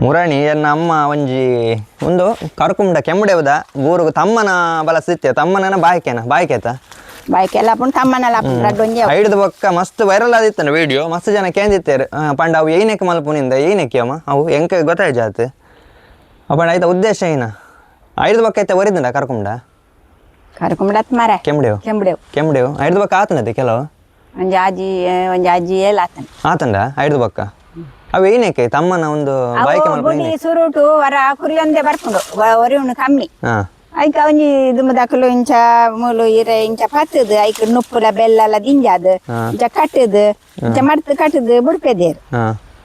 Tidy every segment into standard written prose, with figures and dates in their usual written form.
ಮುರಣಿ ಎನ್ನ ಅಮ್ಮ ಒಂಜಿ ಒಂದು ಕರ್ಕುಂಡ ಕೆಂಬಡೆವುದ ಊರುಗು ತಮ್ಮನ ಬಲಸಿತ್ತೆ ತಮ್ಮನ ಬಾಯ್ಕೆನ ಬಾಯ್ಕೆತ. ಬಾಯ್ಕೆಲ್ಲ ಆಪುಂಡು, ತಮ್ಮನಲ ಆಪುಂಡು, ರಡ್ಡ್ ಒಂಜಿ ಅವು. ಐಡ್ದು ಬೊಕ್ಕ ಮಸ್ತ್ ವೈರಲ್ ಆದಿತ್ತನ ವಿಡಿಯೋ, ಮಸ್ತ್ ಜನ ಕೇಂದಿತ್ತೇರು. ಪಂಡ ಅವು ಏನಕ್ಕೆ ಮಲ್ಪುನಿಂದ ಏನಕ್ಕೆ ಅಮ್ಮ ಅವು ಎಂಕ ಗೊತ್ತಾಯ್ ಜಾತ್. ಪಂಡ ಐತ ಉದ್ದೇಶ ಏನ? ಐಡ್ದು ಬೊಕ್ಕ ಐತೆ ಒರಿದಂಡ ಕರ್ಕುಂಡ. ಕರ್ಕುಂಬಡತ್ ಮಾರೆ. ಕೆಂಬಡೆವು. ಕೆಂಬಡೆವು. ಕೆಂಬಡೆವು ಐಡ್ದು ಬೊಕ್ಕ ಆತನತೆ ಕೆಲವು. ಒಂಜಿ ಆಜಿ, ಒಂಜಿ ಅಜ್ಜಿ ಏಲ್ ಆತನ. ಆತಂಡ ಐಡ್ದು ಬೊಕ್ಕ. ಅವು ಏನಕ್ಕೆ ತಮ್ಮನ ಒಂದು ಬಾಯ್ಕೆ ಅವು ಮಲ್ಪುನಿ? ಬುಡಿ ಸುರುಟು ವರ ಕುರಿಯೊಂದೇ ಬರ್ಪುಂಡು, ಒರಿಯುಂಡು ಕಮ್ಮಿ. ಐಕ ಒಂಜಿ ದುಂಬದಕುಲು ಇಂಚ ಮೂಲು ಇರೆ ಇಂಚ ಪತ್ತದು, ಐಕ್ ನುಪ್ಪುಲ ಬೆಲ್ಲಲ ದಿಂಜಾದ್ ಇಂಚ ಕಟ್ಟುದು, ಇಂಚ ಮಡ್ತ್ ಕಟ್ಟುದು ಬುಡ್ಪೆದೇರು.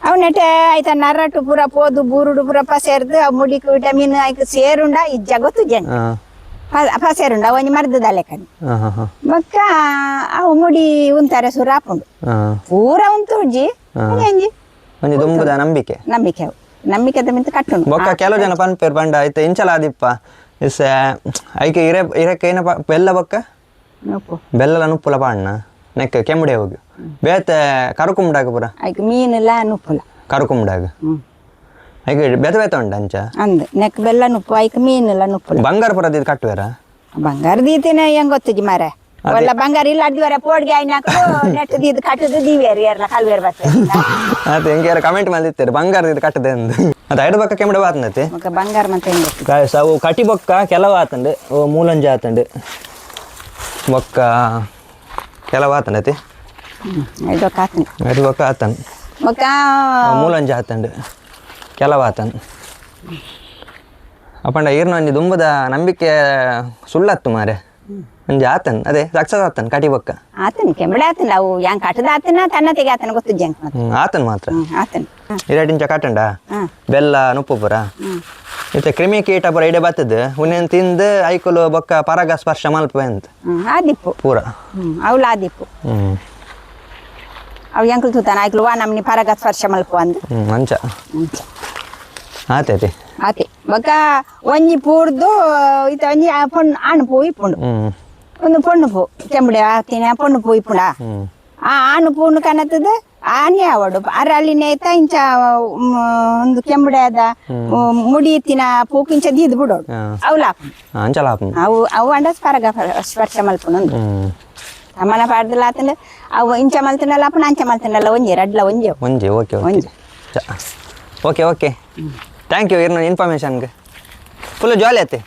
ಅವು ನೆಟೆ ಐತ ನರಟು ಪೂರ ಪೋದು ಬೂರುಡು ಪೂರ ಪಸೆರ್ದು, ಅವು ಮುಡಿಕ್ ವಿಟಮಿನ್ ಐಕ್ ಸೇರುಂಡ ಇಜ್ಜ ಗೊತ್ತು ಜನ. ಪಸೆರುಂಡ ಒಂಜಿ ಮರ್ದದ ಲೆಕ್ಕನೆ. ಹಾ ಹಾ ಹಾ ಬೊಕ್ಕ ಅವು ಮುಡಿ ಉಂತಾರೆ ಸುರ ಆಪುಂಡು. ಪೂರ ಉಂತುಜಿ, ಒಂಜಿ. ಒಂಜಿ ದುಂಬುದ ನಂಬಿಕೆ. ನಂಬಿಕೆ, ಅವು ನಂಬಿಕೆದ ಮಿಂತ ಕಟ್ಟುಂಡು. ಬೊಕ್ಕ ಕೆಲವು ಜನ ಪನ್ಪೇರು ಪಂಡ ಐತೆ ಇಂಚಲ ಆದಿಪ್ಪ ಇಸ್ಸೆ ಐಕೆ ಇರೆ ಇರಕ್ಕೆ ಏನ ಬೆಲ್ಲ ಬೊಕ್ಕ ನುಪ್ಪು. ಬೆಲ್ಲಲ ನುಪ್ಪುಲ ಪಾಣ್ಣ ನೆಕ್ ಕೆಂಬಡೆ ಹೋಗಿ ಬೇತೆ ಕರುಕುಂಬಡಾಗ ಪೂರ. ಐಕ್ ಮೀನುಲ ನುಪ್ಪುಲ. ಕರುಕುಂಬಡಾಗ. ಐಕೆ ಬೇತೆ ಬೇತೆ ಉಂಡು ಅಂಚ. ಅಂದ್ ನೆಕ್ ಬೆಲ್ಲ ನುಪ್ಪು, ಐಕ್ ಮೀನುಲ ನುಪ್ಪುಲ. ಬಂಗಾರ ಪೂರ ಇದು ಕಟ್ಟುವೆರ? ಬಂಗಾರ ದೀತಿನ ಹೆಂಗ್ ಗೊತ್ತಿಜಿ ಮಾರೆ. ಒಲ್ಲ ಬಂಗಾರ ಇಲ್ಲ ಅಡ್ದಿವರ ಪೋಡ್ಗೆ ಆಯ್ನಾಕು ನೆಟ್ ದೀದ್ ಕಟ್ಟದು ದೀವೇರು ಏರ್ಲ ಕಲ್ವೇರ್ ಬರ್ತಾರೆ. ಅದೇ ಹೆಂಗೆ ಕಮೆಂಟ್ ಮಾಡಿರ್ತಾರೆ ಬಂಗಾರ ಇದು ಕಟ್ಟದೆ ಅಂದು. ಅದು ಐದು ಬೊಕ್ಕ ಕೆಂಬಡೆ ಬಾತನತೆ. ಮಕ್ಕ ಬಂಗಾರ ಮತ್ತೆ ಹೆಂಗ್ ಗೊತ್ತು? ಗಾಯ್ಸ್, ಅವು ಕಟಿ ಬೊಕ್ಕ ಕೆಲವು ಆತಂಡು, ಓ ಮೂಲಂಜ ಆತಂಡು, ಬೊಕ್ಕ ಕೆಲವು ಆತಂಡತಿ. ಐದು ಕಾತನ. ಐದು ಬೊಕ್ಕ ಆತನ್. ಮಕ್ಕ ಮೂಲಂಜ ಆತಂಡು, ಕೆಲವು ಆತನ್. ಅಪ್ಪಂಡ ಈರ್ನ ಒಂಜಿ ದುಂಬುದ ನಂಬಿಕೆ ಸುಳ್ಳತ್ತು ಮಾರೆ. ಒಂಜಿ ಆತನ್, ಅದೇ ಸಕ್ಸಸ್ ಆತನ್ ಕಟಿ ಬೊಕ್ಕ. ಆತನ ಕೆಂಬಡೆ ಆತನ, ಅವು ಯಾಂಗ್ ಕಟ್ಟದ ಆತನ ತನ್ನ ತೆಗೆ ಆತನ ಗೊತ್ತು ಜಂಕ್ ಮತ್ತೆ. ಆತನ್ ಮಾತ್ರ. ಆತನ. ಇರಾಟಿಂಚ ಕಟ್ಟಂಡ ಬೆಲ್ಲ ನುಪ್ಪು ಪೂರ ಇತ್ತೆ ಕ್ರಿಮಿ ಕೀಟ ಪೂರ ಇಡೆ ಬತ್ತದ, ಉನ್ನೇನ್ ತಿಂದು ಐಕುಲು ಬೊಕ್ಕ ಪರಾಗ ಸ್ಪರ್ಶ ಮಲ್ಪೆ ಅಂತ. ಆದಿಪ್ಪು. ಪೂರ. ಅವಳು ಆದಿಪ್ಪು. ಅವು ಎಂಕಲ್ ತೂತಾನ ಆಯ್ಕಲು ವಾ ನಮ್ನಿ ಪರಾಗ ಸ್ಪರ್ಶ ಮಲ್ಪ ಅಂದ್. ಅಂಚ. ಆತೈತಿ. ಆತೆ ಬೊಕ್ಕ ಒಂಜಿ ಪೂರ್ದು ಇತ್ತ ಒಂಜಿ ಪೊಣ್ಣು ಆಣ್ ಪೂ ಇಪ್ಪುಂಡು. ಒಂದು ಪೊಣ್ಣು ಪೂ ಕೆಂಬಡೆ ಆತಿನ ಪೊಣ್ಣು ಪೂ ಇಪ್ಪುಂಡ. ಆ ಆಣು ಪೂನು ಕನತದ ಆನೆ ಆವಡು ಅರಳಿನ ಐತ ಇಂಚ ಒಂದು ಕೆಂಬಡೆ ಆದ ಮುಡಿ ಇತ್ತಿನ ಪೂಕು ಇಂಚ ದೀದ್ ಬಿಡೋಡು. ಅವು ಲಾಪುಂಡು. ಅಂಚಲ ಆಪುಂಡು. ಅವು ಅವು ಅಂಡ ಪರಗ ಸ್ಪರ್ಶ ಮಲ್ಪುಂಡು. ತಮ್ಮನ ಪಾಡ್ದಲ ಆತಂಡ ಅವು ಇಂಚ ಮಲ್ತಂಡಲ ಆಪುಂಡು, ಅಂಚ ಮಲ್ತಂಡಲ ಒಂಜಿ ರಡ್ಲ ಒಂಜಿ ಅವು. ಒಂಜಿ, ಓಕೆ ಓಕೆ. ಒಂಜಿ. Okay okay, thank you ಇರ್ನ ಇನ್ಫಾರ್ಮೇಷನ್ಗೆ. ಫುಲ್ ಜಾಲಿ ಆತೆ.